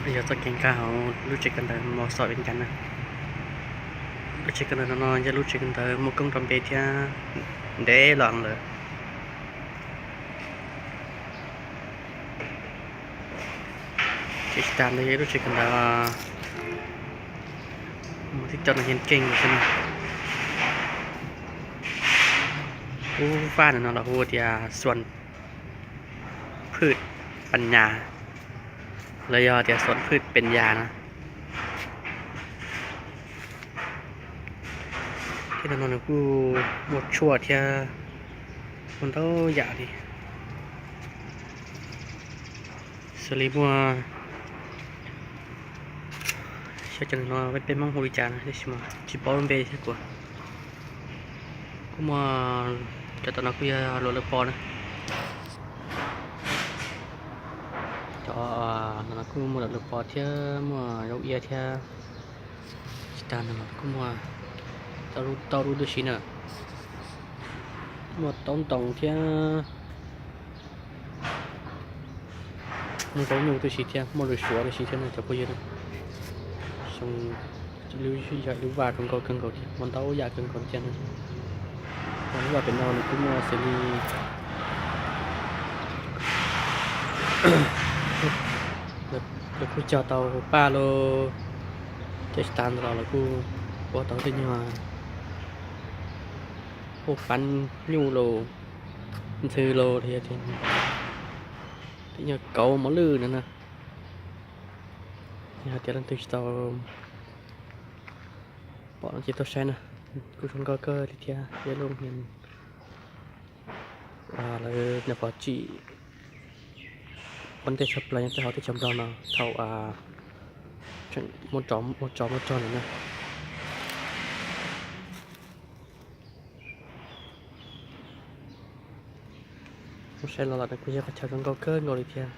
Yog txoj kev nkag hauv lub tsev kawm ntawv Mos Xos Vias Cas na. Lub tsev kawm ntawv no no yog lub tsev kawm ntawv muaj koob rau npe thiab ntev los lawm. Ces tsis tas ntawd yog lub tsev kawm ntawv mas tib co nas yees keej xwb na. Lub vaj no los hu tias Xuas Phwj Pas Nyas, los yog tias Xuas Phwj Pes Yas na. Thiab no no nws kuj muaj tshuaj thiab muaj ntau yam li. Xws li muaj, xyov cov no peb Hmoob hu li cas no tab sis mas tsis paub lub npe thiab kuv. Kuj muaj, cov tom no kuj yog luam lwm pos na. Cov no kuj muaj luam lwm pos thiab muaj zaub iab thiab. Tsis tas no los kuj muaj tau lub tub si na, muaj taub ntoos thiab muaj zaub nyuj tib si thiab, muaj lus suav tib si thiab no cov phooj ywg. Yog lub vaj zoo nkauj kawg nkaus thiab muaj ntau yam kawg nkaus thiab na. Lub vaj pem no nws kuj muaj xws li lawv kuj cog tau paj los, thiab tsis tas ntawd los lawv kuj ua tau tej nyuag huj fab nyuj los, ntxhw los, tej nyuag kauv mos lwj no na. Yog hais tias leej twg tsis tau pom no ces tuaj saib na, kuj zoo nkauj kawg li thiab. Yog lub niag lawv nyuam qhuav tsim ua ntej tshaj plaws nyob rau hauv teb chaws Nplog no thaum muaj tsov muaj rog ntawd na. Mus saib los los nws kuj yog qhov chaw zoo nkauj kawg nkaus li thiab.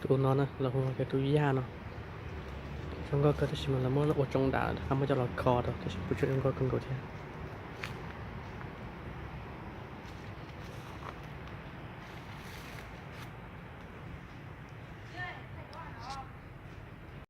Tus no na los hu ua tus yaj no. Zoo nkauj kawg tab sis mas lawv muab ua tsoo dam, rov qab muab coj los kho rau tab sis kuj zoo nkauj kawg nkaus thiab.